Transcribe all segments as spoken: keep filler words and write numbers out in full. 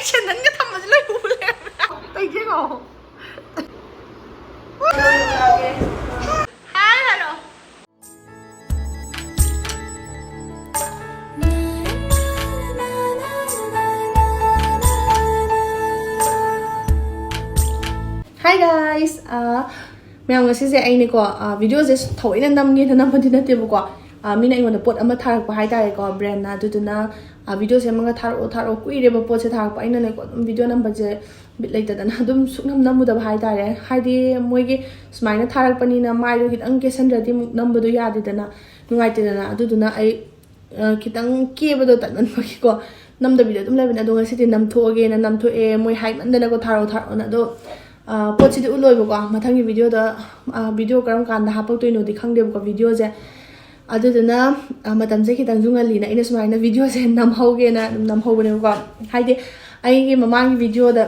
ꯁꯦꯟꯗꯟꯒ ꯊꯝꯕꯁꯦ ꯂꯣꯏ ꯎ ꯂꯩꯔꯝꯃꯦ꯫ ꯇꯧꯏꯁꯦ ꯌꯦꯡꯉꯣ꯫ ꯍꯥꯏ ꯍꯥꯏꯔꯣ꯫ Hi guys, ꯑꯥ, ꯃꯌꯥꯝ, ꯉꯁꯤꯁꯦ ꯑꯩꯅꯀꯣ, ꯑꯥ, ꯚꯤꯗꯤꯑꯣꯁꯦ ꯊꯑꯣꯏꯅ ꯅꯝꯒꯦꯅ ꯅꯝꯕꯗꯤ ꯅꯠꯇꯦꯕꯀꯣ꯫ ꯑꯥ, ꯃꯤꯅ ꯑꯩꯉꯣꯟꯗ ꯄꯣꯠ ꯑꯃ ꯊꯥꯔꯛꯄ ꯍꯥꯏꯇꯥꯔꯦꯀꯣ, ꯕ꯭ꯔꯦꯟꯅ꯫ ꯑꯗꯨꯗꯨꯅ, ꯑꯥ, "ꯚꯤꯗꯤꯑꯣ ꯁꯦꯝꯃꯒ ꯊꯥꯔꯛꯑꯣ, ꯊꯥꯔꯛꯑꯣ, ꯀꯨꯏꯔꯦꯕ ꯄꯣꯠꯁꯦ ꯊꯥꯔꯛꯄ"꯫ ꯑꯩꯅꯅꯦꯀꯣ ꯑꯗꯨꯝ ꯚꯤꯗꯤꯑꯣ ꯅꯝꯕꯁꯦ ꯕꯤꯠ ꯂꯩꯇꯗꯅ ꯑꯗꯨꯝ ꯁꯨꯛꯅꯝ ꯅꯝꯃꯨꯗꯕ ꯍꯥꯏꯇꯥꯔꯦ꯫ ꯍꯥꯏꯗꯤ ꯃꯣꯏꯒꯤ ꯁꯨꯃꯥꯏꯅ ꯊꯥꯔꯛꯄꯅꯤꯅ ꯃꯥꯏꯗꯣ ꯈꯤꯇꯪ ꯀꯦꯁꯟꯗ꯭ꯔꯗꯤ ꯑꯃꯨꯛ ꯅꯝꯕꯗꯣ ꯌꯥꯗꯦꯗꯅ, ꯅꯨꯡꯉꯥꯏꯇꯦꯗꯅ꯫ ꯑꯗꯨꯗꯨꯅ ꯑꯩ, ꯑ, ꯈꯤꯇꯪ ꯀꯦꯕꯗꯣ ꯇꯟꯃꯟꯕꯒꯤꯀꯣ ꯅꯝꯗꯕꯤꯗ ꯑꯗꯨꯝ ꯂꯩꯕꯅꯦ꯫ ꯑꯗꯣ ꯉꯁꯤꯗꯤ ꯅꯝꯊꯣꯛꯑꯒꯦꯅ ꯅꯝꯊꯣꯛꯑꯦ, ꯃꯣꯏ ꯍꯥꯏꯃꯟꯗꯅꯀꯣ "ꯊꯥꯔꯛꯑꯣ, ꯊꯥꯔꯛꯑꯣꯅ"꯫ ꯑꯗꯣ, ꯑ, ꯄꯣꯠꯁꯤꯗꯤ ꯎꯠꯂꯣꯏꯕꯀꯣ, ꯃꯊꯪꯒꯤ ꯚꯤꯗꯤꯑꯣꯗ, ꯑ, ꯚꯤꯗꯤꯑꯣ ꯀꯔꯝ ꯀꯥꯟꯗ ꯍꯥꯞꯄꯛꯇꯣꯏꯅꯣꯗꯤ ꯈꯪꯗꯦꯕꯀꯣ ꯚꯤꯗꯤꯑꯣꯁꯦ꯫ ꯑꯗꯨꯗꯨꯅ, ꯑ, ꯃꯇꯝꯁꯦ ꯈꯤꯇꯪꯁꯨ ꯉꯜꯂꯤꯅ ꯑꯩꯅ ꯁꯨꯃꯥꯏꯅ ꯚꯤꯗꯤꯑꯣꯁꯦ ꯅꯝꯍꯧꯒꯦꯅ ꯑꯗꯨꯝ ꯅꯝꯍꯧꯕꯅꯦꯕꯀꯣ꯫ ꯍꯥꯏꯗꯤ ꯑꯩꯒꯤ ꯃꯃꯥꯡꯒꯤ ꯚꯤꯗꯤꯑꯣꯗ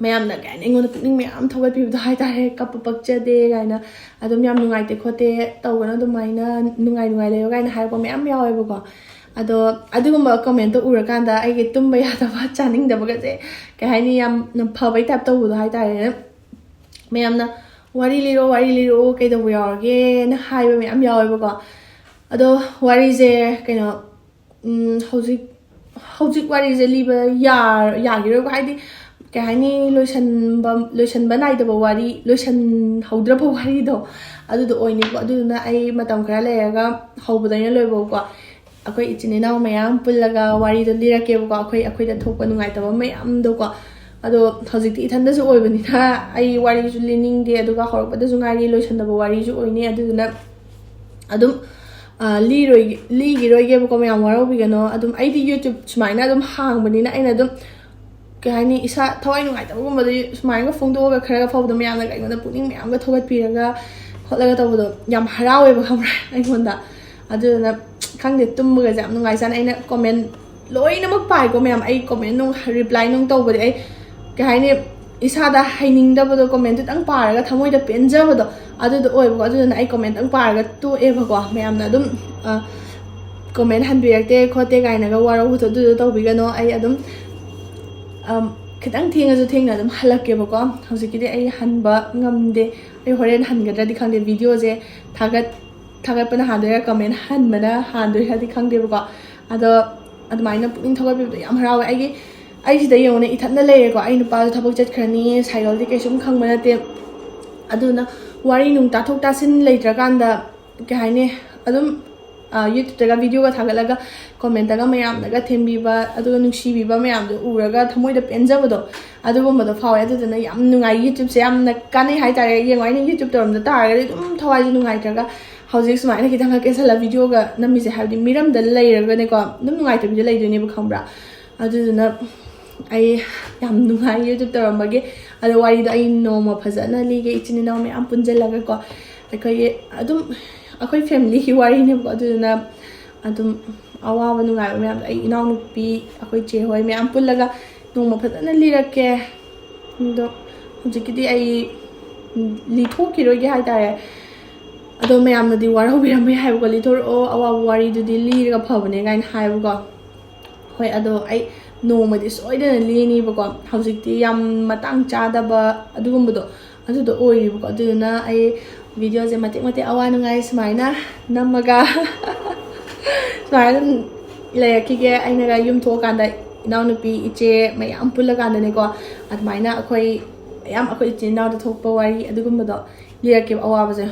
ꯃꯌꯥꯝꯅ ꯀꯩ ꯍꯥꯏꯅꯤ, ꯑꯩꯉꯣꯟꯗ ꯄꯨꯛꯅꯤꯡ ꯃꯌꯥꯝ ꯊꯧꯒꯠꯄꯤꯕꯗꯣ ꯍꯥꯏꯇꯥꯔꯦ, "ꯀꯞꯄ ꯄꯛꯆꯗꯦ" ꯀꯥꯏꯅ, ꯑꯗꯨꯝ "ꯌꯥꯝ ꯅꯨꯡꯉꯥꯏꯇꯦ ꯈꯣꯠꯇꯦ, ꯇꯧꯒꯅꯣ ꯑꯗꯨꯃꯥꯏꯅ, ꯅꯨꯡꯉꯥꯏ ꯅꯨꯡꯉꯥꯏ ꯂꯩꯌꯣ" ꯀꯥꯏꯅ ꯍꯥꯏꯔꯛꯄ ꯃꯌꯥꯝ ꯌꯥꯎꯋꯦꯕꯀꯣ꯫ ꯑꯗꯣ ꯑꯗꯨꯒꯨꯝꯕ ꯀꯃꯦꯟꯇꯣ ꯎꯔꯀꯥꯟꯗ ꯑꯩꯒꯤ ꯇꯨꯝꯕ ꯌꯥꯗꯕ, ꯆꯥꯅꯤꯡꯗꯕꯒꯁꯦ, ꯀꯩ ꯍꯥꯏꯅꯤ, ꯌꯥꯝꯅ ꯐꯕꯩ ꯇꯥꯏꯞ ꯇꯧꯕꯗꯣ ꯍꯥꯏꯇꯥꯔꯦꯅꯦ꯫ ꯃꯌꯥꯝꯅ "ꯋꯥꯔꯤ ꯂꯤꯔꯣ, ꯋꯥꯔꯤ ꯂꯤꯔꯛꯑꯣ, ꯀꯩꯗꯧꯕ ꯌꯥꯎꯔꯒꯦꯅ" ꯍꯥꯏꯕ ꯃꯌꯥꯝ ꯌꯥꯎꯋꯦꯕꯀꯣ꯫ ꯑꯗꯣ ꯋꯥꯔꯤꯁꯦ ꯀꯩꯅꯣ, ꯎꯝ, ꯍꯧꯖꯤꯛ, ꯍꯧꯖꯤꯛ ꯋꯥꯔꯤꯁꯦ ꯂꯤꯕ ꯌꯥ-, ꯌꯥꯈꯤꯔꯣꯏꯀꯣ꯫ ꯍꯥꯏꯗꯤ, ꯀꯩ ꯍꯥꯏꯅꯤ, ꯂꯣꯏꯁꯟꯕ, ꯂꯣꯏꯁꯟꯕ ꯅꯥꯏꯗꯕ ꯋꯥꯔꯤ, ꯂꯣꯏꯁꯟꯍꯧꯗ꯭ꯔꯕ ꯋꯥꯔꯤꯗꯣ ꯑꯗꯨꯗꯣ ꯑꯣꯏꯅꯤꯀꯣ꯫ ꯑꯗꯨꯗꯨꯅ ꯑꯩ ꯃꯇꯝ ꯈꯔ ꯂꯩꯔꯒ ꯍꯧꯕꯗꯩꯅ ꯂꯣꯏꯕꯧꯀꯣ ꯑꯩꯈꯣꯏ ꯏꯆꯤꯟ ꯏꯅꯥꯎ ꯃꯌꯥꯝ ꯄꯨꯜꯂꯒ ꯋꯥꯔꯤꯗꯣ ꯂꯤꯔꯛꯀꯦꯕꯀꯣ, ꯑꯩꯈꯣꯏ, ꯑꯩꯈꯣꯏꯗ ꯊꯣꯛꯄ ꯅꯨꯡꯉꯥꯏꯇꯕ ꯃꯌꯥꯝꯗꯣꯀꯣ꯫ ꯑꯗꯣ ꯍꯧꯖꯤꯛꯇꯤ ꯏꯊꯟꯗꯁꯨ ꯑꯣꯏꯕꯅꯤꯅ ꯑꯩ ꯋꯥꯔꯤꯁꯨ ꯂꯤꯅꯤꯡꯗꯦ, ꯑꯗꯨꯒ ꯍꯧꯔꯛꯄꯗꯁꯨ ꯉꯥꯏꯔꯤ, ꯂꯣꯏꯁꯟꯗꯕ ꯋꯥꯔꯤꯁꯨ ꯑꯣꯏꯅꯤ꯫ ꯑꯗꯨꯗꯨꯅ ꯑꯗꯨꯝ, ꯑ, ꯂꯤꯔꯣꯏꯒꯦ-, ꯂꯤꯈꯤꯔꯣꯏꯒꯦꯕꯀꯣ, ꯃꯌꯥꯝ ꯋꯥꯔꯧꯕꯤꯒꯅꯣ꯫ ꯑꯗꯨꯝ ꯑꯩꯗꯤ YouTube ꯁꯨꯃꯥꯏꯅ ꯑꯗꯨꯝ ꯍꯥꯡꯕꯅꯤꯅ ꯑꯩꯅ ꯑꯗꯨꯝ, ꯀꯩ ꯍꯥꯏꯅꯤ, ꯏꯁꯥ ꯊꯋꯥꯏ ꯅꯨꯡꯉꯥꯏꯇꯕꯒꯨꯝꯕꯗꯤ ꯁꯨꯃꯥꯏꯅꯒ ꯐꯣꯡꯗꯣꯛꯑꯒ ꯈꯔꯒ ꯐꯥꯎꯕꯗ ꯃꯌꯥꯝꯅꯒ ꯑꯩꯉꯣꯟꯗ ꯄꯨꯛꯅꯤꯡ ꯃꯌꯥꯝꯒ ꯊꯧꯒꯠꯄꯤꯔꯒ ꯈꯣꯠꯂꯒ ꯇꯧꯕꯗꯣ ꯌꯥꯝ ꯍꯔꯥꯎꯋꯦꯕ, ꯈꯪꯕ꯭ꯔꯥ, ꯑꯩꯉꯣꯟꯗ꯫ ꯑꯗꯨꯗꯨꯅ ꯈꯪꯗꯦ, ꯇꯨꯝꯕꯒꯁꯦ ꯌꯥꯝ ꯅꯨꯡꯉꯥꯏꯖꯥꯠꯅꯤ꯫ ꯑꯩꯅ ꯀꯣꯃꯦꯟ ꯂꯣꯏꯅꯃꯛ ꯄꯥꯏꯀꯣ ꯃꯌꯥꯝ, ꯑꯩ ꯀꯣꯃꯦꯟ ꯅꯨꯡ ꯔꯤꯄ꯭ꯂꯥꯏ ꯅꯨꯡ ꯇꯧꯕꯗꯤ ꯑꯩ, ꯀꯩ ꯍꯥꯏꯅꯤ, ꯏꯁꯥꯗ ꯍꯩꯅꯤꯡꯗꯕꯗꯣ ꯀꯣꯃꯦꯟ ꯈꯤꯇꯪ ꯄꯥꯔꯒ ꯊꯃꯣꯏꯗ ꯄꯦꯟꯖꯕꯗꯣ ꯑꯗꯨꯗꯣ ꯑꯣꯏꯕꯀꯣ꯫ ꯑꯗꯨꯗꯨꯅ ꯑꯩ ꯀꯣꯃꯦꯟꯇꯪ ꯄꯥꯔꯒ ꯇꯣꯛꯑꯦꯕꯀꯣ꯫ ꯃꯌꯥꯝꯅ ꯑꯗꯨꯝ, ꯑ, ꯀꯣꯃꯦꯟ ꯍꯟꯕꯤꯔꯛꯇꯦ ꯈꯣꯠꯇꯦ ꯀꯥꯏꯅꯒ ꯋꯥꯔꯧꯕꯗꯣ ꯑꯗꯨꯗꯣ ꯇꯧꯕꯤꯒꯅꯣ꯫ ꯑꯩ ꯑꯗꯨꯝ ꯈꯤꯇꯪ ꯊꯦꯡꯉꯁꯨ ꯊꯦꯡꯅ ꯑꯗꯨꯝ ꯍꯜꯂꯛꯀꯦꯕꯀꯣ꯫ ꯍꯧꯖꯤꯛꯀꯤꯗꯤ ꯑꯩ ꯍꯟꯕ ꯉꯝꯗꯦ꯫ ꯑꯩ ꯍꯣꯔꯦꯟ ꯍꯟꯒꯗ꯭ꯔꯗꯤ ꯈꯪꯗꯦ꯫ ꯚꯤꯗꯤꯑꯣꯁꯦ ꯊꯥꯒꯠ ꯊꯥꯒꯠꯄꯅ ꯍꯥꯟꯗꯣꯏꯔꯥ, ꯀꯃꯦꯟ ꯍꯟꯕꯅ ꯍꯥꯟꯗꯣꯏꯔꯥꯗꯤ ꯈꯪꯗꯦꯕꯀꯣ꯫ ꯑꯗꯣ ꯑꯗꯨꯃꯥꯏꯅ ꯄꯨꯛꯅꯤꯡ ꯊꯧꯒꯠꯄꯤꯕꯗꯣ ꯌꯥꯝ ꯍꯔꯥꯎꯋꯦ꯫ ꯑꯩꯒꯤ ꯑꯩꯁꯤꯗ ꯌꯦꯡꯉꯨꯅꯦ, ꯏꯊꯟꯗ ꯂꯩꯔꯦꯀꯣ꯫ ꯑꯩ ꯅꯨꯄꯥꯁꯨ ꯊꯕꯛ ꯆꯠꯈ꯭ꯔꯅꯤ, ꯁꯥꯏꯀꯜꯗꯤ ꯀꯩꯁꯨꯝ ꯈꯪꯕ ꯅꯠꯇꯦ꯫ ꯑꯗꯨꯅ ꯋꯥꯔꯤ ꯅꯨꯡ ꯇꯥꯊꯣꯛ ꯇꯥꯁꯤꯟ ꯂꯩꯇ꯭ꯔꯀꯥꯟꯗ, ꯀꯩ ꯍꯥꯏꯅꯤ, ꯑꯗꯨꯝ ꯌꯨꯇ꯭ꯌꯨꯕꯇꯒ ꯚꯤꯗꯤꯑꯣꯒ ꯊꯥꯒꯠꯂꯒ ꯀꯣꯃꯦꯟꯇꯒ ꯃꯌꯥꯝꯅꯒ ꯊꯦꯝꯕꯤꯕ, ꯑꯗꯨꯒ ꯅꯨꯡꯁꯤꯕꯤꯕ ꯃꯌꯥꯝꯗꯣ ꯎꯔꯒ ꯊꯃꯣꯏꯗ ꯄꯦꯟꯖꯕꯗꯣ, ꯑꯗꯨꯒꯨꯝꯕꯗꯣ ꯐꯥꯎꯋꯦ꯫ ꯑꯗꯨꯗꯨꯅ ꯌꯥꯝ ꯅꯨꯡꯉꯥꯏ꯫ ꯌꯨꯇ꯭ꯌꯨꯕꯁꯦ ꯌꯥꯝꯅ ꯀꯥꯟꯅꯩ ꯍꯥꯏꯇꯥꯔꯦ꯫ ꯌꯦꯡꯉꯣ, ꯑꯩꯅ ꯌꯨꯇ꯭ꯌꯨꯕ ꯇꯧꯔꯝꯗ ꯇꯥꯔꯒꯗꯤ ꯑꯗꯨꯝ ꯊꯋꯥꯏꯁꯦ ꯅꯨꯡꯉꯥꯏꯇ꯭ꯔꯒ, ꯍꯧꯖꯤꯛ ꯁꯨꯃꯥꯏꯅ ꯈꯤꯇꯪꯈꯛ ꯀꯦꯁꯜꯂ ꯚꯤꯗꯤꯑꯣꯒ ꯅꯝꯃꯤꯁꯦ, ꯍꯥꯏꯕꯗꯤ ꯃꯤꯔꯝꯗ ꯂꯩꯔꯒꯅꯦꯀꯣ, ꯑꯗꯨꯝ ꯅꯨꯡꯉꯥꯏꯇꯕꯤꯗ ꯂꯩꯗꯣꯏꯅꯦꯕ, ꯈꯪꯕ꯭ꯔꯥ? ꯑꯗꯨꯗꯨꯅ ꯑꯩ ꯌꯥꯝ ꯅꯨꯡꯉꯥꯏ ꯌꯨꯇ꯭ꯌꯨꯕ ꯇꯧꯔꯝꯕꯒꯤ꯫ ꯑꯗꯣ ꯋꯥꯔꯤꯗꯣ ꯑꯩ ꯅꯣꯡꯃ ꯐꯖꯅ ꯂꯤꯒꯦ, ꯏꯆꯤꯟ ꯏꯅꯥꯎ ꯃꯌꯥꯝ ꯄꯨꯟꯁꯤꯜꯂꯒꯀꯣ꯫ ꯑꯩꯈꯣꯏꯒꯤ ꯑꯗꯨꯝ ꯑꯩꯈꯣꯏ ꯐꯦꯃꯤꯂꯤꯒꯤ ꯋꯥꯔꯤꯅꯦꯕꯀꯣ꯫ ꯑꯗꯨꯗꯨꯅ ꯑꯗꯨꯝ ꯑꯋꯥꯕ ꯅꯨꯡꯉꯥꯏꯕ ꯃꯌꯥꯝꯗꯣ ꯑꯩ ꯏꯅꯥꯎꯅꯨꯄꯤ, ꯑꯩꯈꯣꯏ ꯆꯦ ꯍꯣꯏ ꯃꯌꯥꯝ ꯄꯨꯜꯂꯒ ꯅꯣꯡꯃ ꯐꯖꯅ ꯂꯤꯔꯛꯀꯦ꯫ ꯑꯗꯣ ꯍꯧꯖꯤꯛꯀꯤꯗꯤ ꯑꯩ ꯂꯤꯊꯣꯛꯈꯤꯔꯣꯏꯒꯦ ꯍꯥꯏꯇꯥꯔꯦ꯫ ꯑꯗꯣ ꯃꯌꯥꯝꯅꯗꯤ ꯋꯥꯔꯧꯕꯤꯔꯝꯕ ꯌꯥꯏꯕꯀꯣ, "ꯂꯤꯊꯣꯔꯛꯑꯣ, ꯑꯋꯥꯕ ꯋꯥꯔꯤꯗꯨꯗꯤ ꯂꯤꯔꯒ ꯐꯕꯅꯦ" ꯀꯥꯏꯅ ꯍꯥꯏꯕꯀꯣ꯫ ꯍꯣꯏ, ꯑꯗꯣ ꯑꯩ ꯅꯣꯡꯃꯗꯤ ꯁꯣꯏꯗꯅ ꯂꯤꯅꯤꯕꯀꯣ꯫ ꯍꯧꯖꯤꯛꯇꯤ ꯌꯥꯝ ꯃꯇꯥꯡ ꯆꯥꯗꯕ ꯑꯗꯨꯒꯨꯝꯕꯗꯣ, ꯑꯗꯨꯗꯣ ꯑꯣꯏꯔꯤꯕꯀꯣ꯫ ꯑꯗꯨꯗꯨꯅ ꯑꯩ ꯚꯤꯗꯤꯑꯣꯁꯦ ꯃꯇꯦꯛ ꯃꯇꯦꯛ ꯑꯋꯥ ꯅꯨꯡꯉꯥꯏ ꯁꯨꯃꯥꯏꯅ ꯅꯝꯃꯒ ꯁꯨꯃꯥꯏꯅ ꯑꯗꯨꯝ ꯂꯩꯔꯛꯈꯤꯒꯦ꯫ ꯑꯩꯅꯒ ꯌꯨꯝ ꯊꯣꯛꯑꯀꯥꯟꯗ ꯏꯅꯥꯎꯅꯨꯄꯤ, ꯏꯆꯦ ꯃꯌꯥꯝ ꯄꯨꯜꯂꯀꯥꯟꯗꯅꯦꯀꯣ, ꯑꯗꯨꯃꯥꯏꯅ ꯑꯩꯈꯣꯏ ꯃꯌꯥꯝ, ꯑꯩꯈꯣꯏ ꯏꯆꯤꯟ ꯏꯅꯥꯎꯗ ꯊꯣꯛꯄ ꯋꯥꯔꯤ ꯑꯗꯨꯒꯨꯝꯕꯗꯣ ꯂꯤꯔꯛꯀꯦꯕ, ꯑꯋꯥꯕꯁꯦ꯫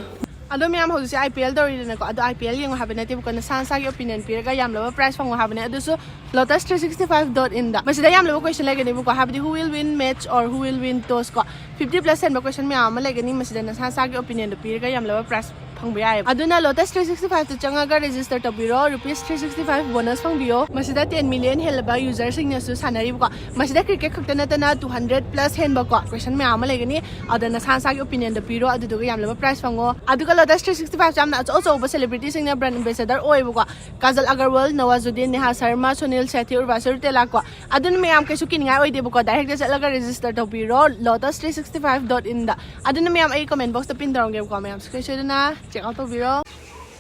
ꯑꯗꯣ ꯃꯌꯥꯝ, ꯍꯧꯖꯤꯛꯁꯦ ꯑꯥꯏ ꯄꯤ ꯑꯦꯜ ꯇꯧꯔꯤꯗꯅꯀꯣ, ꯑꯗꯣ ꯑꯥꯏ ꯄꯤ ꯑꯦꯜ ꯌꯦꯡꯉꯣ ꯍꯥꯏꯕ ꯅꯠꯇꯦꯕꯀꯣ, ꯅꯁꯥ ꯅꯁꯥꯒꯤ ꯑꯣꯄꯤꯅꯤꯌꯟ ꯄꯤꯔꯒ ꯌꯥꯝꯂꯕ ꯄ꯭ꯔꯥꯏꯖ ꯐꯪꯉꯣ ꯍꯥꯏꯕꯅꯦ꯫ ꯑꯗꯨꯁꯨ lotus three sixty five dot in ꯗ꯫ ꯃꯁꯤꯗ ꯌꯥꯝꯂꯕ ꯀꯣꯏꯁꯟ ꯂꯩꯒꯅꯦꯕꯀꯣ, ꯍꯥꯏꯕꯗꯤ who will win match or who will win toss ꯀꯣ꯫ ꯐꯤꯐꯇꯤ ꯄ꯭ꯂꯁ ꯍꯦꯟꯕ ꯀꯣꯏꯁꯟ ꯃꯌꯥꯝ ꯑꯃ ꯂꯩꯒꯅꯤ꯫ ꯃꯁꯤꯗ ꯅꯁꯥ ꯅꯁꯥꯒꯤ ꯑꯣꯄꯤꯅꯤꯌꯟꯗꯣ ꯄꯤꯔꯒ ꯌꯥꯝꯂꯕ ꯄ꯭ꯔꯥꯏꯖ ꯐꯪꯕ ꯌꯥꯏꯌꯦꯕ꯫ ꯑꯗꯨꯅ lotus three sixty five ꯇ ꯆꯪꯉꯒ register ꯇꯧꯕꯤꯔꯣ, rupees three sixty five bonus ꯐꯪꯕꯤꯌꯣ꯫ ꯃꯁꯤꯗ ten million ꯍꯦꯜꯂꯕ ꯌꯨꯖꯔꯁꯤꯡꯅꯁꯨ ꯁꯥꯟꯅꯔꯤꯕꯀꯣ꯫ ꯃꯁꯤꯗ ꯀ꯭ꯔꯤꯀꯦꯠ ꯈꯛꯇ ꯅꯠꯇꯅ two hundred plus ꯍꯦꯟꯕꯀꯣ ꯀꯣꯏꯁꯟ ꯃꯌꯥꯝ ꯑꯃ ꯂꯩꯒꯅꯤ꯫ ꯑꯗꯨꯗ ꯅꯁꯥ ꯅꯁꯥꯒꯤ ꯑꯣꯄꯤꯅꯤꯌꯟꯗꯣ ꯄꯤꯔꯣ, ꯑꯗꯨꯗꯨꯒ ꯌꯥꯝꯂꯕ ꯄ꯭ꯔꯥꯏꯖ ꯐꯪꯉꯣ꯫ ꯑꯗꯨꯒ lotus three sixty five ꯁꯦ ꯌꯥꯝꯅ ꯑꯆꯧ ꯑꯆꯧꯕ ꯁꯦꯂꯦꯕ꯭ꯔꯤꯇꯤꯁꯤꯡꯅ ꯕ꯭ꯔꯥꯟ ꯑꯦꯝꯕꯦꯁꯦꯗꯔ ꯑꯣꯏꯌꯦꯕꯀꯣ꯫ ꯀꯥꯖꯜ ꯑꯒꯔꯋꯥꯜ, ꯅꯋꯥꯖꯨꯗꯤꯟ, ꯅꯦꯍꯥ ꯁꯔꯃ, ꯁꯨꯅꯤꯜ ꯁꯦꯇꯤ, ꯎꯔꯕꯥꯁꯤ ꯔꯧꯇꯦꯂꯥ ꯀꯣ꯫ ꯑꯗꯨꯅ ꯃꯌꯥꯝ ꯀꯩꯁꯨ ꯀꯤꯅꯤꯡꯉꯥꯏ ꯑꯣꯏꯗꯦꯕꯀꯣ, ꯗꯥꯏꯔꯦꯛꯇ ꯆꯠꯂꯒ ꯔꯦꯖꯤꯁꯇꯔ ꯇꯧꯕꯤꯔꯣ lotus three sixty five dot in ꯗ꯫ ꯑꯗꯨꯅ ꯃꯌꯥꯝ ꯑꯩ ꯀꯃꯦꯟ ꯕꯣꯛꯁꯇ ꯄꯤꯟ ꯇꯧꯔꯝꯒꯦꯕꯀꯣ, ꯃꯌꯥꯝ ꯁꯨꯡꯁꯣꯏ ꯁꯣꯏꯗꯅ ꯆꯦꯛ ꯑꯥꯎꯠ ꯇꯧꯕꯤꯔꯣ꯫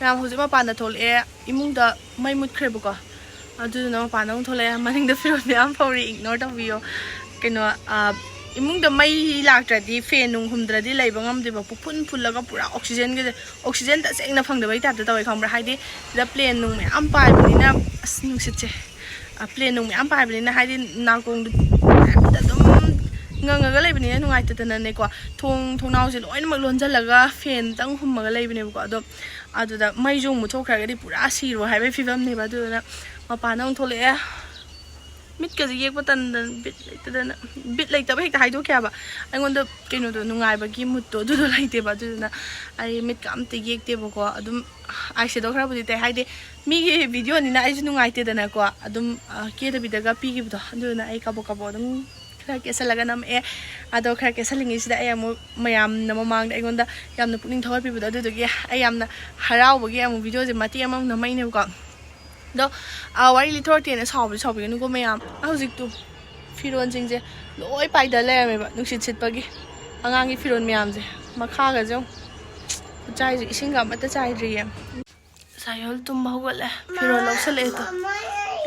ꯃꯌꯥꯝ ꯍꯧꯖꯤꯛ ꯃꯄꯥꯟꯗ ꯊꯣꯛꯂꯛꯑꯦ, ꯏꯃꯨꯡꯗ ꯃꯩ ꯃꯨꯠꯈ꯭ꯔꯦꯕꯀꯣ꯫ ꯑꯗꯨꯗꯨꯅ ꯃꯄꯥꯟꯗ ꯑꯃꯨꯛ ꯊꯣꯛꯂꯛꯑꯦ꯫ ꯃꯅꯤꯡꯗ ꯐꯤꯔꯣꯜ ꯃꯌꯥꯝ ꯐꯧꯔꯤ, ꯏꯒꯅꯣꯔ ꯇꯧꯕꯤꯌꯣ꯫ ꯀꯩꯅꯣ, ꯏꯃꯨꯡꯗ ꯃꯩ ꯂꯥꯛꯇ꯭ꯔꯗꯤ ꯐꯦꯟ ꯅꯨꯡ ꯍꯨꯝꯗ꯭ꯔꯗꯤ ꯂꯩꯕ ꯉꯝꯗꯦꯕ꯫ ꯄꯨꯐꯨꯟ ꯐꯨꯜꯂꯒ ꯄꯨꯔꯥ ꯑꯣꯛꯁꯤꯖꯦꯟꯒꯁꯦ, ꯑꯣꯛꯁꯤꯖꯦꯟ ꯇꯁꯦꯡꯅ ꯐꯪꯗꯕꯩ ꯇꯥꯏꯞꯇ ꯇꯧꯋꯦ, ꯈꯪꯕ꯭ꯔꯥ? ꯍꯥꯏꯗꯤ ꯁꯤꯗ ꯄ꯭ꯂꯦꯟ ꯅꯨꯡ ꯃꯌꯥꯝ ꯄꯥꯏꯕꯅꯤꯅ, ꯑꯁ, ꯅꯨꯡꯁꯤꯠꯁꯦ, ꯄ꯭ꯂꯦꯟ ꯅꯨꯡ ꯃꯌꯥꯝ ꯄꯥꯏꯕꯅꯤꯅ, ꯍꯥꯏꯗꯤ ꯅꯥꯀꯣꯡꯗꯣ ꯍꯦꯛꯇ ꯑꯗꯨꯝ ꯉꯪꯉꯒ ꯂꯩꯕꯅꯤꯅ ꯅꯨꯡꯉꯥꯏꯇꯗꯅꯅꯦꯀꯣ, ꯊꯣꯡ ꯊꯣꯡꯅꯥꯎꯁꯦ ꯂꯣꯏꯅꯃꯛ ꯂꯣꯟꯁꯤꯜꯂꯒ ꯐꯦꯟꯇꯪ ꯍꯨꯝꯃꯒ ꯂꯩꯕꯅꯦꯕꯀꯣ꯫ ꯑꯗꯣ ꯑꯗꯨꯗ ꯃꯩꯁꯨ ꯑꯃꯨꯛ ꯊꯣꯛꯈ꯭ꯔꯒꯗꯤ ꯄꯨꯔꯥ ꯁꯤꯔꯣ ꯍꯥꯏꯕꯒꯤ ꯐꯤꯕꯝꯅꯦꯕ꯫ ꯑꯗꯨꯗꯨꯅ ꯃꯄꯥꯟꯗ ꯑꯃꯨꯛ ꯊꯣꯛꯂꯛꯑꯦ꯫ ꯃꯤꯠꯀꯁꯦ ꯌꯦꯛꯄ ꯇꯟꯗꯅ, ꯕꯤꯠ ꯂꯩꯇꯗꯅ, ꯕꯤꯠ ꯂꯩꯇꯕ ꯍꯦꯛꯇ ꯍꯥꯏꯗꯣꯛꯀꯦ ꯍꯥꯏꯕ꯫ ꯑꯩꯉꯣꯟꯗ ꯀꯩꯅꯣꯗꯣ, ꯅꯨꯡꯉꯥꯏꯕꯒꯤ ꯃꯨꯠꯇꯣ ꯑꯗꯨꯗꯣ ꯂꯩꯇꯦꯕ꯫ ꯑꯗꯨꯗꯨꯅ ꯑꯩ ꯃꯤꯠꯀ ꯑꯝꯇ ꯌꯦꯛꯇꯦꯕꯀꯣ꯫ ꯑꯗꯨꯝ ꯑꯥꯏ ꯁꯦꯗꯣ ꯈꯔꯕꯨꯗꯤ ꯇꯩ, ꯍꯥꯏꯗꯤ ꯃꯤꯒꯤ ꯚꯤꯗꯤꯑꯣꯅꯤꯅ ꯑꯩꯁꯨ ꯅꯨꯡꯉꯥꯏꯇꯦꯗꯅꯀꯣ꯫ ꯑꯗꯨꯝ ꯀꯦꯗꯕꯤꯗꯒ ꯄꯤꯈꯤꯕꯗꯣ, ꯑꯗꯨꯗꯨꯅ ꯑꯩ ꯀꯥꯕꯣꯛ ꯀꯥꯕꯣꯛ ꯑꯗꯨꯝ ꯈꯔ ꯀꯦꯁꯜꯂꯒ ꯅꯝꯃꯛꯑꯦ꯫ ꯑꯗꯣ ꯈꯔ ꯀꯦꯁꯜꯂꯤꯉꯩꯁꯤꯗ ꯑꯩ ꯑꯃꯨꯛ ꯃꯌꯥꯝꯅ ꯃꯃꯥꯡꯗ ꯑꯩꯉꯣꯟꯗ ꯌꯥꯝꯅ ꯄꯨꯛꯅꯤꯡ ꯊꯧꯒꯠꯄꯤꯕꯗꯣ, ꯑꯗꯨꯗꯨꯒꯤ ꯑꯩ ꯌꯥꯝꯅ ꯍꯔꯥꯎꯕꯒꯤ ꯑꯃꯨꯛ ꯚꯤꯗꯤꯑꯣꯁꯦ ꯃꯇꯦꯛ ꯑꯃꯃꯨꯛ ꯅꯝꯃꯛꯏꯅꯦꯕꯀꯣ꯫ ꯑꯗꯣ ꯋꯥꯔꯤ ꯂꯤꯊꯣꯔꯛꯇꯦꯅ ꯁꯥꯎꯕꯗꯤ ꯁꯥꯎꯕꯤꯒꯅꯨꯀꯣ ꯃꯌꯥꯝ꯫ ꯍꯧꯖꯤꯛꯇꯨ ꯐꯤꯔꯣꯜꯁꯤꯡꯁꯦ ꯂꯣꯏ ꯄꯥꯏꯗ ꯂꯩꯔꯝꯃꯦꯕ, ꯅꯨꯡꯁꯤꯠ ꯁꯤꯠꯄꯒꯤ꯫ ꯑꯉꯥꯡꯒꯤ ꯐꯤꯔꯣꯜ ꯃꯌꯥꯝꯁꯦ ꯃꯈꯥꯒꯁꯦ ꯌꯦꯡꯉꯨ꯫ ꯈꯨꯠꯆꯥꯏꯁꯦ ꯏꯁꯤꯡꯒ ꯑꯃꯠꯇ ꯆꯥꯏꯗ꯭ꯔꯤꯌꯦ꯫ ꯁꯥꯌꯣꯜ ꯇꯨꯝꯕ ꯍꯧꯒꯠꯂꯦ, ꯐꯤꯔꯣꯜ ꯂꯧꯁꯜꯂꯛꯑꯦ ꯇꯨ꯫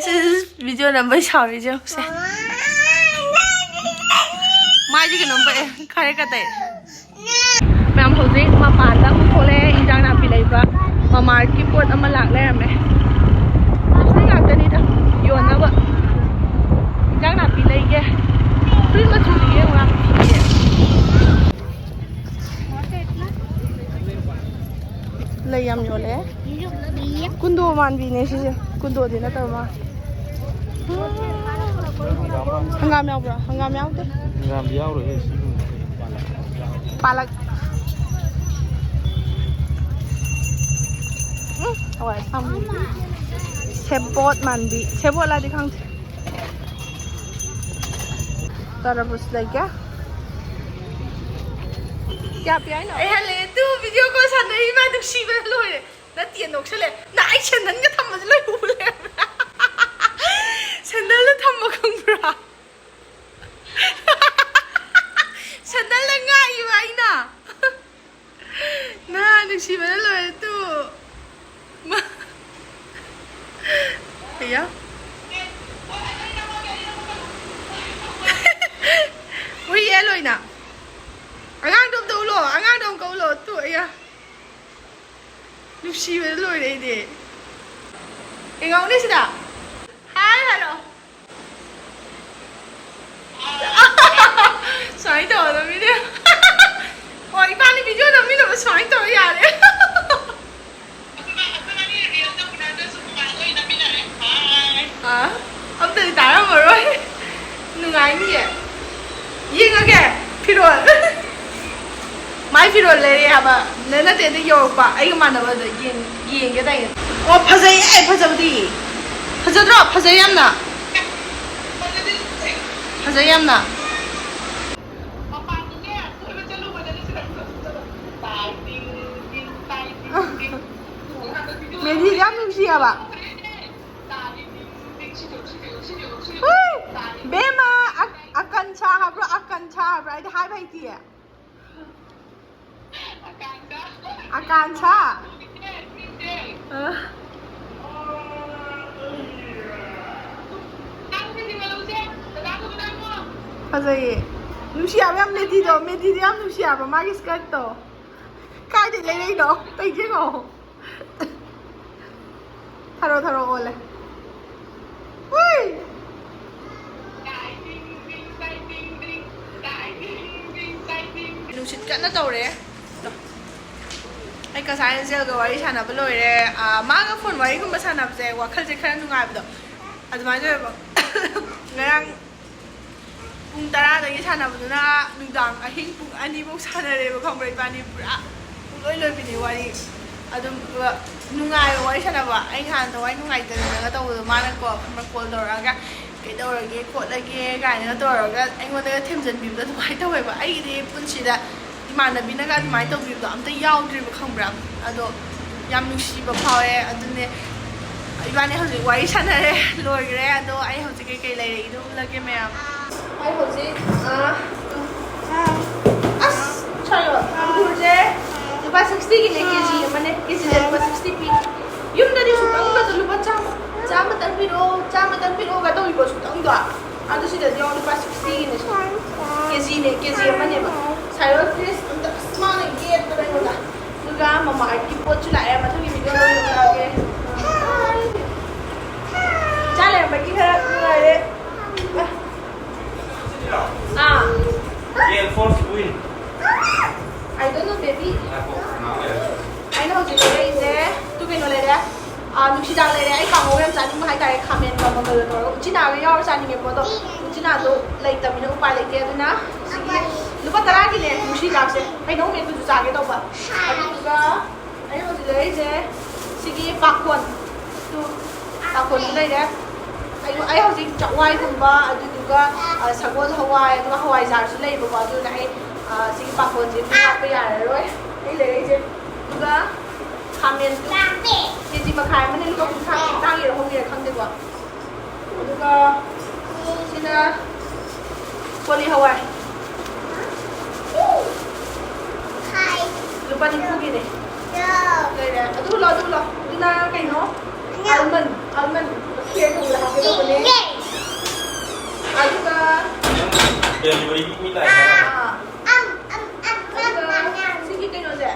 ꯁꯤ ꯚꯤꯗꯤꯑꯣ ꯅꯝꯕꯩ ꯁꯥꯎꯔꯤꯁꯦ ꯌꯦꯡꯉꯨꯁꯦ꯫ ꯃꯥꯏꯗꯤ ꯀꯩꯅꯣꯝ ꯄꯛꯑꯦ, ꯈꯥꯔꯦ ꯀꯇꯩ꯫ ꯃꯌꯥꯝ ꯍꯧꯖꯤꯛ ꯃꯄꯥꯟꯗ ꯑꯃꯨꯛ ꯊꯣꯛꯂꯛꯑꯦ, ꯏꯟꯖꯥꯡ ꯅꯥꯄꯤ ꯂꯩꯕ꯫ ꯃꯃꯥꯔꯠꯀꯤ ꯄꯣꯠ ꯑꯃ ꯂꯥꯛ ꯂꯩꯔꯝꯃꯦ꯫ ꯁꯤ ꯉꯥꯛꯇꯅꯤꯗ ꯌꯣꯟꯅꯕ꯫ ꯏꯟꯖꯥꯡ ꯅꯥꯄꯤ ꯂꯩꯒꯦ꯫ ꯐꯨꯔꯤꯠ ꯃꯆꯨꯗꯤ ꯌꯦꯡꯉꯨ, ꯌꯥꯝ ꯊꯤꯌꯦ꯫ ꯂꯩ ꯌꯥꯝ ꯌꯣꯜꯂꯦ꯫ ꯀꯨꯟꯗꯣ ꯃꯥꯟꯕꯤꯅꯦ ꯁꯤꯁꯦ꯫ ꯀꯨꯟꯗꯣꯗꯤ ꯅꯠꯇꯕ ꯃꯥꯜꯂꯦ꯫ ꯍꯪꯒꯥꯝ ꯌꯥꯎꯕ꯭ꯔꯥ? ꯍꯪꯒꯥꯝ ꯌꯥꯎꯗꯦ꯫ ꯍꯪꯒꯥꯝꯗꯤ ꯌꯥꯎꯔꯣꯏꯍꯦ, ꯁꯤꯒꯨꯝꯕ꯫ ꯄꯥꯂꯛ꯫ ꯎꯝ, ꯍꯋꯥꯏ ꯑꯁꯥꯡꯕꯤ꯫ ꯁꯦꯕꯣꯠ ꯃꯥꯟꯕꯤ꯫ ꯁꯦꯕꯣꯠꯂꯗꯤ ꯈꯪꯗꯦ꯫ ꯇꯔꯕꯨꯖ ꯂꯩꯒꯦ꯫ ꯀꯌꯥ ꯄꯤ ꯍꯥꯏꯅꯣ? ꯑꯩ ꯍꯜꯂꯛꯑꯦ ꯇꯨ, ꯚꯤꯗꯤꯑꯣ ꯀꯣꯜ ꯁꯥꯟꯅꯔꯤ, ꯃꯥ ꯅꯨꯡꯁꯤꯕꯅ ꯂꯣꯏꯔꯦ꯫ ꯅꯠꯇꯦ, ꯅꯣꯛꯁꯜꯂꯦ꯫ ꯅ ꯑꯩ ꯁꯦꯟꯗꯜꯒ ꯊꯝꯕꯁꯦ ꯂꯣꯏ ꯎ ꯂꯩꯔꯝꯃꯦ꯫ ꯁꯦꯟꯗꯜꯗ ꯊꯝꯕ ꯈꯪꯕ꯭ꯔꯥ? ꯁꯦꯟꯗꯜꯗ ꯉꯥꯛꯏꯕ ꯑꯩꯅ꯫ ꯅ ꯅꯨꯡꯁꯤꯕꯅ ꯂꯣꯏꯔꯦ ꯇꯨ꯫ ꯃꯥ-, ꯑꯌꯥ꯫ ꯑꯌꯥ, ꯅꯨꯡꯁꯤꯕꯗ ꯂꯣꯏꯔꯦ ꯑꯩꯗꯤ꯫ ꯌꯦꯡꯉꯧꯅꯦ ꯁꯤꯗ꯫ ꯍꯥꯏ ꯍꯥꯏꯔꯛꯑꯣ꯫ ꯁꯨꯃꯥꯏꯅ ꯇꯧꯒꯗꯕꯅꯤꯅꯦ꯫ ꯑꯣ, ꯏꯕꯥꯅꯤ ꯚꯤꯗꯤꯑꯣ ꯅꯝꯃꯤꯟꯅꯕ ꯁꯨꯃꯥꯏꯅ ꯇꯧꯔ ꯌꯥꯔꯦ꯫ ꯑꯥ, ꯑꯝꯇꯗꯤ ꯇꯥꯔꯝꯃꯔꯣꯏ꯫ ꯅꯨꯡꯉꯥꯏꯅꯤꯌꯦ꯫ ꯌꯦꯡꯉꯒꯦ ꯐꯤꯔꯣꯜ꯫ ꯃꯥꯏ ꯐꯤꯔꯣꯜ ꯂꯩꯔꯦ ꯍꯥꯏꯕ꯫ ꯅ-, ꯅꯠꯇꯦ, ꯑꯗꯨ ꯌꯧꯔꯛꯄ ꯑꯩꯒ ꯃꯥꯟꯅꯕꯗ ꯌꯦꯡ-, ꯌꯦꯡꯒꯦ ꯇꯧꯅꯦ꯫ ꯑꯣ, ꯐꯖꯩꯌꯦ, ꯐꯖꯕꯗꯤ꯫ ꯐꯖꯗ꯭ꯔꯣ? ꯐꯖꯩ ꯌꯥꯝꯅ꯫ ꯐꯖꯩ ꯌꯥꯝꯅ꯫ ꯃꯦꯗꯤꯗꯤ ꯌꯥꯝ ꯅꯨꯡꯁꯤ ꯍꯥꯏꯕ꯫ ꯍꯨꯏ! ꯕꯦꯝꯃ, ꯑ-, ꯑꯀꯟꯁꯥ ꯍꯥꯏꯕ꯭ꯔꯣ, ꯑꯀꯟꯁꯥ ꯍꯥꯏꯕ꯭ꯔꯣ? ꯑꯩꯗꯤ ꯍꯥꯏꯕ ꯍꯩꯇꯤꯌꯦ꯫ ꯑꯀꯥꯟꯁꯥ? ꯑ꯫ ꯐꯖꯩꯌꯦ꯫ ꯅꯨꯡꯁꯤ ꯍꯥꯏꯕ ꯌꯥꯝ ꯃꯦꯗꯤꯗꯣ, ꯃꯦꯗꯤꯗꯣ ꯌꯥꯝ ꯅꯨꯡꯁꯤ ꯍꯥꯏꯕ, ꯃꯥꯒꯤ skirtꯗꯣ꯫ ꯀꯥꯏꯗꯩ ꯂꯩꯔꯛꯏꯅꯣ? ꯑꯝꯇ ꯌꯦꯡꯉꯣ꯫ ꯊꯔꯣ ꯊꯔꯣ ꯑꯣꯜꯂꯦ꯫ ꯍꯨꯏ! ꯅꯨꯡꯁꯤꯠ ꯀꯟꯅ ꯇꯧꯔꯦ꯫ ꯑꯩ ꯉꯁꯥꯏ ꯑꯦꯟꯖꯦꯜꯒ ꯋꯥꯔꯤ ꯁꯥꯟꯅꯕ ꯂꯣꯏꯔꯦ꯫ ꯑꯥ, ꯃꯥꯒ ꯐꯣꯟ ꯋꯥꯔꯤꯒꯨꯝꯕ ꯁꯥꯟꯅꯕꯁꯦ ꯋꯥꯈꯜꯁꯦ ꯈꯔ ꯅꯨꯡꯉꯥꯏꯕꯗꯣ ꯑꯗꯨꯃꯥꯏꯅ ꯇꯧꯋꯦꯕ꯫ ꯉꯔꯥꯡ ꯄꯨꯡ ꯇꯔꯥꯗꯒꯤ ꯁꯥꯟꯅꯕꯗꯨꯅ ꯅꯨꯡꯗꯥꯡ ꯑꯍꯤꯡ ꯄꯨꯡ ꯑꯅꯤꯐꯧ ꯁꯥꯟꯅꯔꯦꯕ, ꯈꯪꯕ꯭ꯔꯥ? ꯏꯕꯥꯅꯤ ꯄꯨꯔꯥ ꯄꯨꯡꯂꯣꯏ ꯂꯣꯏꯕꯤꯅꯦ ꯋꯥꯔꯤ꯫ ꯑꯗꯨꯝ, ꯑ, ꯅꯨꯡꯉꯥꯏꯕ ꯋꯥꯔꯤ ꯁꯥꯟꯅꯕ꯫ ꯑꯩ ꯅꯍꯥꯟ ꯊꯋꯥꯏ ꯅꯨꯡꯉꯥꯏꯇꯗꯅꯒ ꯇꯧꯕꯗꯣ, ꯃꯥꯅꯀꯣ, ꯈꯪꯕ꯭ꯔꯥ, ꯀꯣꯜ ꯇꯧꯔꯛꯑꯒ "ꯀꯩꯗꯧꯔꯒꯦ ꯈꯣꯠꯂꯒꯦ?" ꯀꯥꯏꯅꯒ ꯇꯧꯔꯒ ꯑꯩꯉꯣꯟꯗꯒ ꯊꯦꯝꯖꯤꯟꯕꯤꯕꯗꯣ ꯑꯗꯨꯃꯥꯏꯅ ꯇꯧꯋꯦꯕ꯫ ꯑꯩꯒꯤꯗꯤ ꯄꯨꯟꯁꯤꯗ ꯏꯃꯥꯟꯅꯕꯤꯅꯒ ꯑꯗꯨꯃꯥꯏꯅ ꯇꯧꯕꯤꯕꯗꯣ ꯑꯝꯇ ꯌꯥꯎꯗ꯭ꯔꯤꯕ, ꯈꯪꯕ꯭ꯔꯥ? ꯑꯗꯣ ꯌꯥꯝ ꯅꯨꯡꯁꯤꯕ ꯐꯥꯎꯋꯦ꯫ ꯑꯗꯨꯅꯦ, ꯏꯕꯥꯅꯤ ꯍꯧꯖꯤꯛ ꯋꯥꯔꯤ ꯁꯥꯟꯅꯔꯦ, ꯂꯣꯏꯈ꯭ꯔꯦ꯫ ꯑꯗꯣ ꯑꯩ ꯍꯧꯖꯤꯛ ꯀꯩꯀꯩ ꯂꯩꯔꯛꯏꯗꯣ ꯎꯠꯂꯒꯦ ꯃꯌꯥꯝ꯫ ꯑꯩ ꯍꯧꯖꯤꯛ, ꯑ, ꯑꯁ, ꯁꯣꯔꯤ, ꯑꯪꯒꯨꯔꯁꯦ ꯂꯨꯄꯥ sixtyꯒꯤꯅꯦ, ꯀꯦ ꯖꯤ ꯑꯃꯅꯦ, ꯀꯦ ꯖꯤꯗ ꯂꯨꯄꯥ sixty ꯄꯤ꯫ ꯌꯨꯝꯗꯗꯤ ꯁꯨꯛꯇꯪꯒꯁꯨ ꯂꯨꯄꯥ ꯆꯥꯝꯃ, ꯆꯥꯝꯃꯇꯪ ꯄꯤꯔꯛꯑꯣ, ꯆꯥꯝꯃꯇꯪ ꯄꯤꯔꯛꯑꯣꯒ ꯇꯧꯏꯀꯣ, ꯁꯨꯛꯇꯪꯗꯣ꯫ ꯑꯗꯨ ꯁꯤꯗꯗꯤ ꯌꯦꯡꯉꯣ, ꯂꯨꯄꯥ ꯁꯤꯛꯁꯇꯤꯒꯤꯅꯦ ꯁꯤ꯫ ꯀꯦꯖꯤꯅꯦ, ꯀꯦꯖꯤ ꯑꯃꯅꯦꯕ꯫ ꯁꯥꯏꯔꯣ ꯄ꯭ꯂꯤꯁ ꯑꯝꯇ, ꯑꯁ, ꯃꯥꯅ ꯌꯦꯠꯄꯗ ꯑꯩꯉꯣꯟꯗ꯫ ꯑꯗꯨꯒ ꯃꯃꯥ ꯑꯥꯔꯠꯀꯤ ꯄꯣꯠꯁꯨ ꯂꯥꯛꯑꯦ, ꯃꯊꯪꯒꯤ ꯚꯤꯗꯤꯑꯣꯗ ꯑꯣꯏꯅ ꯎꯠꯂꯛꯑꯒꯦ꯫ ꯏꯆꯥ ꯂꯩꯔꯝꯕꯒꯤ ꯈꯔ ꯅꯨꯡꯉꯥꯏꯔꯦ꯫ ꯑꯥ꯫ Gale force wind. I don't know, baby. ꯉꯥꯏꯈꯣ, ꯉꯥꯏꯍꯥꯛ ꯂꯩꯔꯒ꯫ ꯑꯩꯅ ꯍꯧꯖꯤꯛ ꯂꯩꯔꯛꯏꯁꯦ, ꯇꯨ ꯀꯩꯅꯣ ꯂꯩꯔꯦ꯫ ꯑꯥ, ꯅꯨꯡꯁꯤꯗꯥꯛ ꯂꯩꯔꯦ꯫ ꯑꯩ ꯀꯥꯡꯍꯧ ꯌꯥꯝ ꯆꯥꯅꯤꯡꯕ ꯍꯥꯏꯇꯥꯔꯦ, ꯈꯥꯃꯦꯟꯒ ꯃꯪꯒꯜꯒ ꯇꯧꯔꯒ꯫ ꯎꯆꯤꯅꯥꯒ ꯌꯥꯎꯔ ꯆꯥꯅꯤꯡꯉꯦꯀꯣ, ꯑꯗꯣ ꯎꯆꯤꯅꯥꯗꯣ ꯂꯩꯇꯕꯅꯤꯅ ꯎꯄꯥꯏ ꯂꯩꯇꯦ꯫ ꯑꯗꯨꯅ ꯁꯤꯒꯤ ꯂꯨꯄꯥ ꯇꯔꯥꯒꯤꯅꯦ ꯅꯨꯡꯁꯤꯗꯥꯛꯁꯦ, ꯍꯩꯅꯧ ꯃꯦꯠꯄꯁꯨ ꯆꯥꯒꯦ ꯇꯧꯕ꯫ ꯑꯗꯨꯗꯨꯒ ꯑꯩ ꯍꯧꯖꯤꯛ ꯂꯩꯔꯛꯏꯁꯦ ꯁꯤꯒꯤ ꯄꯥꯈꯣꯟ꯫ ꯇꯨ, ꯄꯥꯈꯣꯟꯁꯨ ꯂꯩꯔꯦ꯫ ꯑꯩ, ꯑꯩ ꯍꯧꯖꯤꯛ ꯆꯛꯋꯥꯏꯒꯨꯝꯕ, ꯑꯗꯨꯗꯨꯒ, ꯑ, ꯁꯒꯣꯜ ꯍꯋꯥꯏ, ꯑꯗꯨꯒ ꯍꯋꯥꯏꯖꯥꯔꯁꯨ ꯂꯩꯌꯦꯕꯀꯣ꯫ ꯑꯗꯨꯅ ꯑꯩ, ꯑ, ꯁꯤꯒꯤ ꯄꯥꯈꯣꯟꯁꯦ ꯑꯗꯨꯝ ꯍꯥꯞꯄ ꯌꯥꯔꯔꯣꯏ꯫ ꯑꯩ ꯂꯩꯔꯛꯏꯁꯦ꯫ ꯑꯗꯨꯒ ꯈꯥꯃꯦꯟ ꯀꯦꯖꯤ ꯃꯈꯥꯏ ꯑꯃꯅ ꯂꯨꯄꯥ ꯀꯨꯟꯊ꯭ꯔꯥ, ꯇꯥꯡꯉꯤꯔ ꯍꯣꯡꯉꯤꯔ ꯈꯪꯗꯦꯀꯣ꯫ ꯑꯗꯨꯒ ꯁꯤꯅ ꯀꯣꯂꯤ ꯍꯋꯥꯏ꯫ ꯂꯨꯄꯥ ꯅꯤꯐꯨꯒꯤꯅꯦ꯫ ꯂꯩꯔꯦ꯫ ꯑꯗꯨ ꯂꯣ, ꯑꯗꯨ ꯂꯣ꯫ ꯑꯗꯨꯅ ꯀꯩꯅꯣ? Almond, almond. ꯈꯦꯔ ꯊꯣꯡꯕꯗ ꯍꯥꯞꯀꯦ ꯇꯧꯕꯅꯦ꯫ ꯑꯗꯨꯒ, ꯗꯦꯂꯤꯚꯔꯤꯒꯤ ꯃꯤ ꯂꯥꯛꯑꯦ꯫ ꯑꯥ꯫ ꯑꯗꯨꯒ ꯁꯤꯒꯤ ꯀꯩꯅꯣꯁꯦ,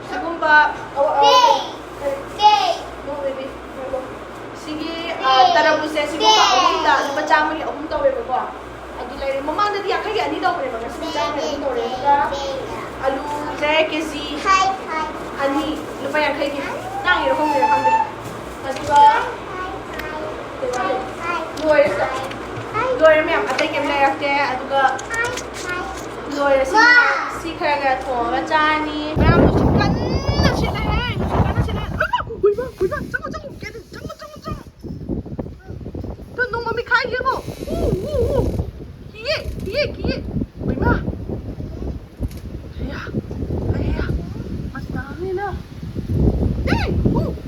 ꯁꯤꯒꯨꯝꯕ, ꯑꯧ, ꯑꯧ, ꯀꯔꯤ? No, baby, ꯉꯥꯏꯈꯣ꯫ ꯁꯤꯒꯤ, ꯑ, ꯇꯔꯕꯨꯖꯁꯦ ꯁꯤꯒꯨꯝꯕ ꯑꯍꯨꯝꯗ ꯂꯨꯄꯥ ꯆꯥꯝꯃꯒꯤ ꯑꯍꯨꯝ ꯇꯧꯋꯦꯕꯀꯣ꯫ ꯑꯗꯨ ꯂꯩꯔꯦ꯫ ꯃꯃꯥꯡꯗꯗꯤ ꯌꯥꯡꯈꯩꯒꯤ ꯑꯅꯤ ꯇꯧꯕꯅꯦꯕ, ꯉꯁꯤꯗꯤ ꯆꯥꯝꯃꯒꯤ ꯑꯍꯨꯝ ꯇꯧꯔꯦ꯫ ꯑꯗꯨꯒ ꯑꯂꯨꯁꯦ ꯀꯦꯖꯤ ꯑꯅꯤ, ꯂꯨꯄꯥ ꯌꯥꯡꯈꯩꯒꯤ꯫ ꯇꯥꯡꯉꯤꯔ ꯍꯣꯡꯉꯤꯔ ꯈꯪꯗꯦ꯫ ꯑꯗꯨꯒ ꯂꯣꯏꯔꯦ ꯁꯤꯗ꯫ ꯂꯣꯏꯔꯦ ꯃꯌꯥꯝ, ꯑꯇꯩ ꯀꯩꯝ ꯂꯩꯔꯛꯇꯦ꯫ ꯑꯗꯨꯒ ꯂꯣꯏꯔꯦ ꯁꯤ꯫ ꯁꯤ ꯈꯔ ꯈꯔ ꯊꯣꯡꯉꯒ ꯆꯥꯔꯅꯤ꯫ ꯃꯌꯥꯝ ꯅꯨꯡꯁꯤꯠ ꯀꯟꯅ ꯁꯤꯠꯂꯦꯍꯦ, ꯅꯨꯡꯁꯤꯠ ꯀꯟꯅ ꯁꯤꯠꯂꯦ꯫ ꯏꯃꯥ, ꯏꯃꯥ, ꯆꯪꯉꯣ, ꯆꯪꯉꯣ, ꯀꯦꯕꯤꯟ, ꯆꯪꯉꯣ, ꯆꯪꯉꯣ, ꯆꯪꯉꯣ꯫ ꯇꯨ, ꯅꯣꯡ ꯃꯃꯤꯠ ꯈꯥꯏ ꯌꯦꯡꯉꯣ꯫ ꯎ, ꯎ, ꯎ꯫ ꯀꯤꯌꯦ, ꯀꯤꯌꯦ, ꯀꯤꯌꯦ꯫ ꯏꯃꯥ꯫ ꯑꯌꯥ, ꯑꯌꯥ, ꯃꯇꯥꯅꯤꯅ꯫ ꯑꯦ, ꯎ꯫